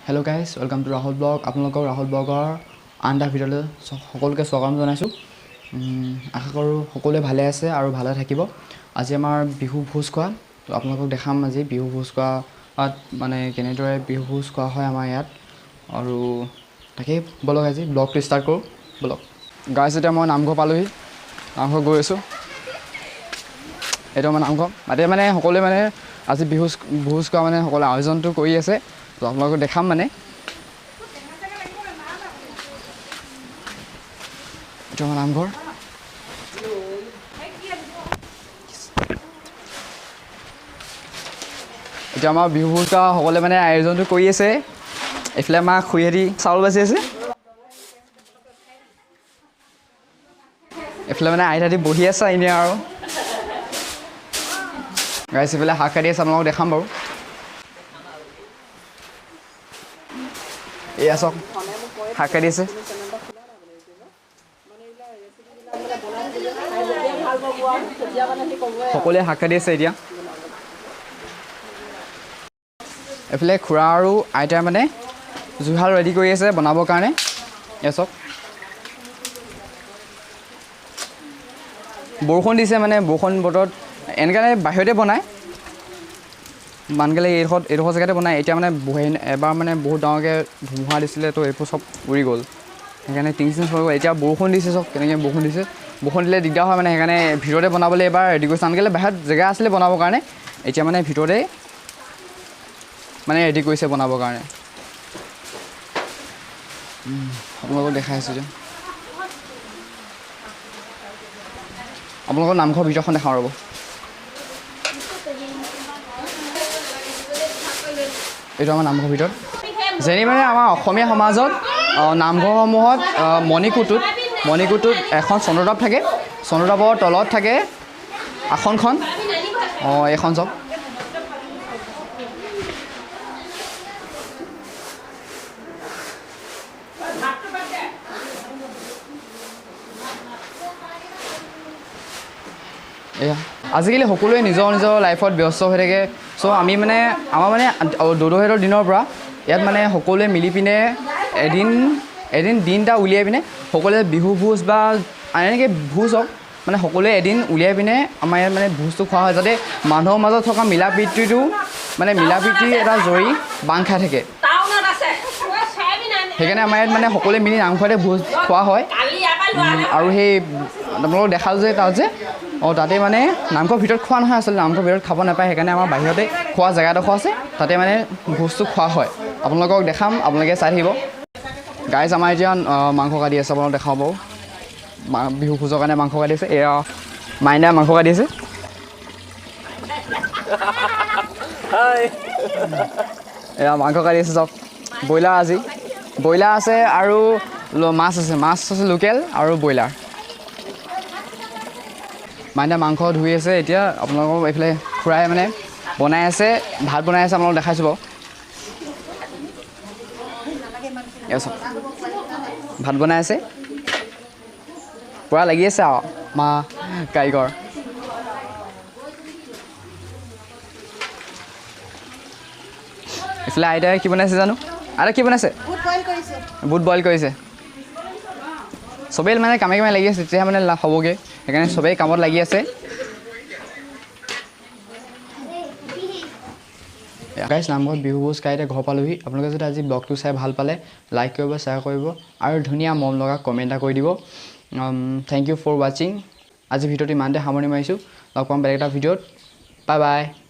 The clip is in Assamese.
Hello guys, welcome to Rahul blog. আপোনালোকক ৰাহুল ব্লগৰ আন এটা ভিডিঅ'লৈ সকলোকে স্বাগতম জনাইছোঁ। আশা কৰোঁ সকলোৱে ভালে আছে আৰু ভালে থাকিব। আজি আমাৰ বিহু ভোজ খোৱা, তো আপোনালোকক দেখাম আজি বিহু ভোজ খোৱাত মানে কেনেদৰে বিহু ভোজ খোৱা হয় আমাৰ ইয়াত। আৰু তাকেই ব'লক আজি ব্লগটো ষ্টাৰ্ট কৰোঁ, ব'লক। গাইজ, এতিয়া মই নামঘৰ পালোহি, নামঘৰ গৈ আছোঁ। এইটো আমাৰ নামঘৰ। তাতে মানে সকলোৱে মানে আজি বিহু ভোজ খোৱা মানে সকলোৱে আয়োজনটো কৰি আছে, তো আপোনালোকক দেখাম মানে। এইটো আমাৰ নামঘৰ। এতিয়া আমাৰ বিহু ভোজ খোৱা সকলোৱে মানে আয়োজনটো কৰি আছে। এইফালে আমাৰ খুৰীহঁতি চাউল বাচি আছে, এইফালে মানে আইতাহঁতি বহি আছে এনেই। আৰু গাইজ, এইফালে শাক কাটি আছে, আপোনালোকক দেখাম বাৰু। এয়া চাওক, শাক কাটি আছে। সকলোৱে শাক কাটি আছে এতিয়া। এইফালে খুৰা আৰু আইতাই মানে জুহাল ৰেডি কৰি আছে বনাবৰ কাৰণে। এয়া চাওক, বৰষুণ দিছে, মানে বৰষুণ বতৰত এনেকৈ বাহিৰতে বনায় মানুহগিলে, এইডোখৰ জেগাতে বনায়। এতিয়া মানে এবাৰ মানে বহুত ডাঙৰকৈ ধুমুহা দিছিলে, তো এইবোৰ চব উৰি গ'ল, সেইকাৰণে টিং চিং হৈ গ'ল। এতিয়া বৰষুণ দিছে, চব কেনেকৈ বৰষুণ দিছে, বৰষুণ দিলে দিগদাৰ হয় মানে, সেইকাৰণে ভিতৰতে বনাবলৈ এবাৰ ৰেডি কৰিছে। আনকালে বাহিৰত জেগা আছিলে বনাবৰ কাৰণে, এতিয়া মানে ভিতৰতে মানে ৰেডি কৰিছে বনাবৰ কাৰণে। আপোনালোকক দেখাই আছোঁ যে আপোনালোকৰ নামঘৰ ভিতৰখন দেখাওঁ ৰ'ব। এইটো আমাৰ নামঘৰ ভিতৰত। যেনে মানে আমাৰ অসমীয়া সমাজত নামঘৰসমূহত মণিকূটটোত এখন চন্দ্ৰতাপ থাকে, চন্দ্ৰতাপৰ তলত থাকে আসনখন। এইখন চব এয়া। আজিকালি সকলোৱে নিজৰ নিজৰ লাইফত ব্যস্ত হৈ থাকে। চ' আমি মানে আমাৰ মানে দদৌহঁতৰ দিনৰ পৰা ইয়াত মানে সকলোৱে মিলি পিনে এদিন এদিন দিন এটা উলিয়াই পিনে সকলোৱে বিহু ভোজ বা এনেকৈ ভোজ হওক, মানে সকলোৱে এদিন উলিয়াই পিনে আমাৰ ইয়াত মানে ভোজটো খোৱা হয়, যাতে মানুহৰ মাজত থকা মিলা প্ৰীতিটো মানে মিলা প্ৰীতিৰ এটা জৰি বান্ধ খাই থাকে। সেইকাৰণে আমাৰ ইয়াত মানে সকলোৱে মিলি নামঘৰতে ভোজ খোৱা হয়। আৰু সেই আপোনালোকক দেখালোঁ যে তাত যে তাতে মানে নামঘৰ ভিতৰত খোৱা নহয়, আচলতে নামঘৰ ভিতৰত খাব নাপায়, সেইকাৰণে আমাৰ বাহিৰতে খোৱা জেগা এডোখৰ আছে, তাতে মানে ভোজটো খোৱা হয়। আপোনালোকক দেখাম, আপোনালোকে চাই থাকিব। গাইজ, আমাৰ এতিয়া মাংস কাটি আছে, আপোনালোক দেখাব বাৰু। বিহু ভোজৰ কাৰণে মাংস কাটি আছে। এয়া মাইনাই মাংস কাটি আছে। এয়া মাংস কাটি আছে চব। ব্ৰইলাৰ, আজি ব্ৰইলাৰ আছে আৰু মাছ আছে, মাছ আছে লোকেল আৰু ব্ৰইলাৰ। মাইনা মাংস ধুই আছে এতিয়া। আপোনালোকক এইফালে খুৰাই মানে বনাই আছে, ভাত বনাই আছে, আপোনালোকক দেখাইছোঁ বাৰু। এয়া চাওক, ভাত বনাই আছে, পূৰা লাগি আছে আৰু মা কাৰিকৰ। এইফালে আইতাই কি বনাইছে জানো? আইতা কি বনাইছে? বুট বইল কৰিছে। চবেই মানে কামে কামে লাগি আছে, তেতিয়াহে মানে হ'বগৈ, সেইকাৰণে চবেই কামত লাগি আছে। গাইজ, নামঘৰত বিহু ভোজ খাই এতিয়া ঘৰ পালোহি। আপোনালোকে যদি আজি ব্লগটো চাই ভাল পালে লাইক কৰিব, শ্বেয়াৰ কৰিব আৰু ধুনীয়া মৰম লগা কমেণ্ট এটা কৰি দিব। Thank U for ৱাচিং। আজি ভিডিঅ'টো ইমানতে সামৰণি মাৰিছোঁ, লগ পাম বেলেগ এটা ভিডিঅ'ত। Bye bye.